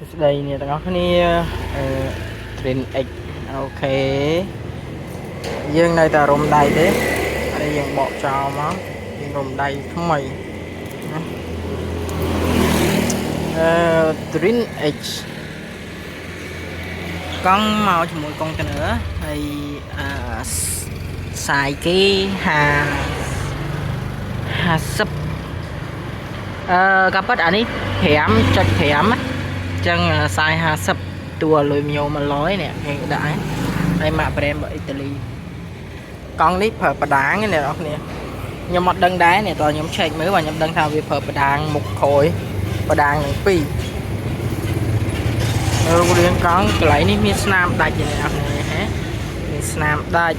សួស្តីអ្នកទាំងអស់គ្នាអឺ Trend X OK យើងនៅតែរុំដៃទេហើយយើងបកចោលមកយើងរុំដៃថ្មីណាអឺ Trend X កង់មកជាមួយកុងតឺន័រហើយអឺសាយគេ50 អឺកាពិតអានេះ5.5ណាអញ្ចឹងសាយ50តួអាលុយមីញ៉ូ100នេះគេដាក់ហើយហើយម៉ាក brand របស់អ៊ីតាលីកង់នេះប្រើបដាងណាអ្នកនរគ្នាខ្ញុំអត់ដឹងដែរនេះតោះខ្ញុំឆែកមើលបាទខ្ញុំដឹងថាវាប្រើបដាងមុខក្រោយបដាងនឹងពីររូបរាងកង់កន្លែងនេះមានស្នាមដាច់ទេអ្នកនរគ្នាហ៎មានស្នាមដាច់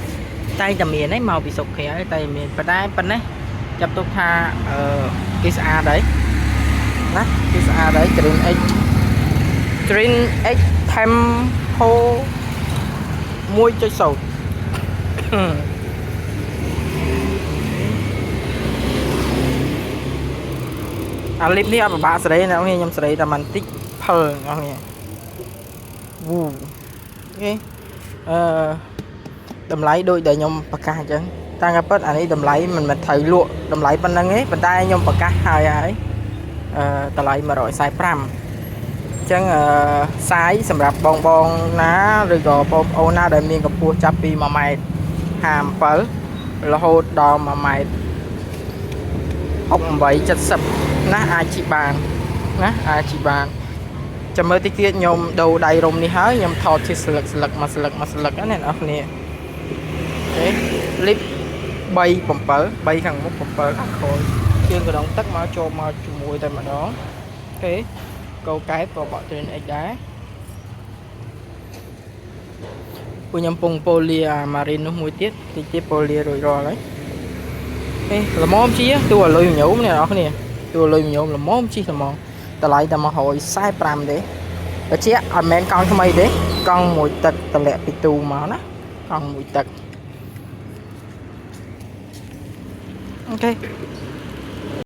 តែតែមានឯងមកពីស្រុកក្រៅតែមានប៉ុន្តែប៉ុណ្ណេះចាប់ទុកថាអឺគេស្អាតហើយណាគេស្អាតហើយ Green X Green X Tempo 1.0អាលីបនេះអត់ពិបាកសេរីណាអ្នកខ្ញុំសេរីតែមិនតិចផលអ្នកនេះវូ OK អឺតម្លៃដូចដែលខ្ញុំប្រកាសអញ្ចឹងតាមការពិតអានេះតម្លៃមិនមិនត្រូវលក់តម្លៃប៉ុណ្្នឹងទេប៉ុន្តែខ្ញុំប្រកាសហើយហើយអឺតម្លៃ145អញ្ចឹងអឺសាយសម្រាប់បងបងណាឬក៏បងប្អូនណាដែលមានកម្ពស់ចាប់ពី1ម៉ែត្រ57រហូតដល់1ម៉ែត្រ68 70ណាអាចជិះបានណាអាចជិះបានចាំមើលតិចទៀតខ្ញុំដូរដៃរុំនេះហើយខ្ញុំថតជាស្លឹកស្លឹកមួយស្លឹកមួយស្លឹកណាអ្នកនរគ្នាOK លីប3 7 3ខាងមុខ7ខាងក្រោយជើងកណ្ដុងទឹកមកចូលមកជាមួយតែម្ដង OK កោកែបក៏បក Train X ដែរពួកខ្ញុំពងប៉ូលីអាម៉ារីននោះមួយទៀតតិចទៀតប៉ូលីរួចរាល់ហើយអេល្មមជីតួអាលុយញោមអ្នកនរគ្នាតួអាលុយញោមល្មមជីល្មមតម្លៃតែ145ទេបជាអត់មែនកង់ថ្មីទេកង់មួយទឹកតម្លាក់ពីទូមកណាកង់មួយទឹក OK.